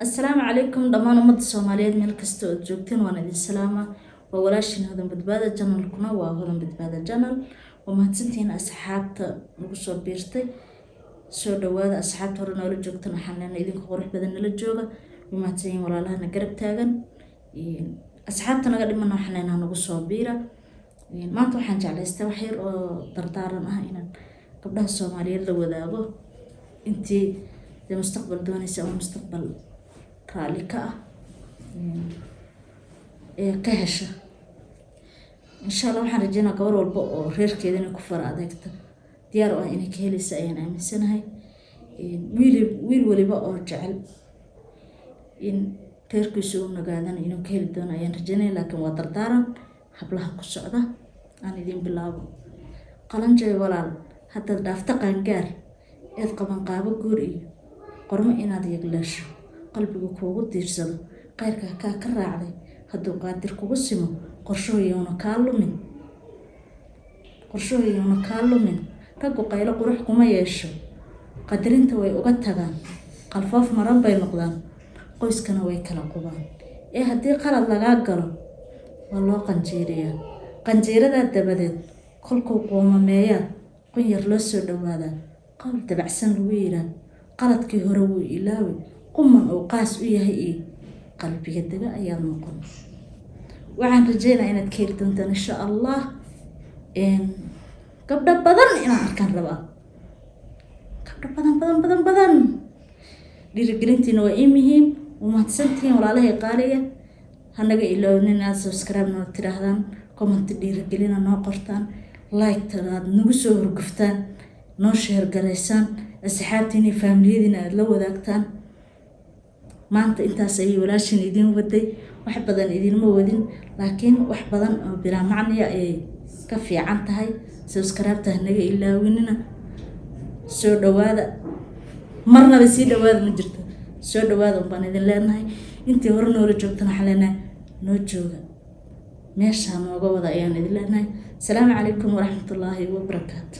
Assalaamu calaykum dhammaan ummadda Soomaaliyeed meel kasta ood joogteen, waan idin salaamaa. Waa walaashin Hodan Badbaada, channelkuna waa Hodan Badbaada Channel. Waa mahadsantihiin asxaabta nagu soo biirtay, soo dhawaada. Asxaabta hore noola joogtan, waxaan leenahay idinka qurux badan nala jooga. Waa mahadsanyihiin walaalahana garab taagan. Asxaabta naga dhimana, waxaan leenahay nagu soo biira. Maanta waxaan jeclaystay wax yar oo dardaaran ah inaan gabdhaha Soomaaliyeed la wadaago, intii dee mustaqbal doonaysa ama mustaqbal raali ka ah ee ka hesha, insha Allah. Waxaan rajeynaa gabar walba oo reerkeeda inay ku fara adeegta diyaar u ah inay ka helaysa ayaan aaminsanahay. Wiil waliba oo jecel in reerkiisu u nagaadana inuu ka heli doono ayaan rajeynaya, laakiin waa dardaaran hablaha ku socda. Aan idin bilaabo. Qalanjay walaal, haddaad dhaafto qaangaar eed qabanqaabo guur iyo qormo inaad yagleesho, qalbigu kuugu diirsado, qayrka kaa ka raacday hadduu qaadir kugu simo, qorshuhu kaa lumin, qorshuhu yuuna kaa lumin. Raggu qaylo qurux kuma yeesho, qadarinta way uga tagaan, qalfoof maran bay noqdaan, qoyskana way kala qubaan. Ee haddii qalad lagaa galo, waa loo qanjiiriyaa. Qanjiiradaa dabadeed kolkuu qoomameeyaa, qun yar loo soo dhowaadaa, qowl dabacsan lagu yiraa, qaladkii hore wuu ilaawi, quman uu qaas u yahay iyo qalbiga dega ayaad noqon. Waxaan rajeynaa inaad ka heli doontaan, insha Allah. Gabdho badan inaan arkaan rabaa, gabdho badan badan badan badan. Dhiirigelintiina waa ii muhiim. Waa mahadsantihiin walaalahay qaaliga. Hanaga iloownin inaad subscribe noo tidhaahdaan, comment dhiirigelina noo qortaan, like aad nagu soo horguftaan, noo share garaysaan, asxaabtiina iyo faamiliyadiina aada la wadaagtaan. Maanta intaas ayay walaashin idiin waday. Wax badan idinma wadin, laakiin wax badan oo bilaa macniya ayay ka fiican tahay. Subscribe-ta hanaga ilaawinina. Soo dhawaada, marnaba sii dhawaada ma jirto, soo dhawaada unbaan idin leenahay. Intii hore noola joogtana, waxaan leenahay noo jooga, meeshaa nooga wada ayaan idin leenahay. Asalaamu calaykum waraxmatullaahi wabarakaatu.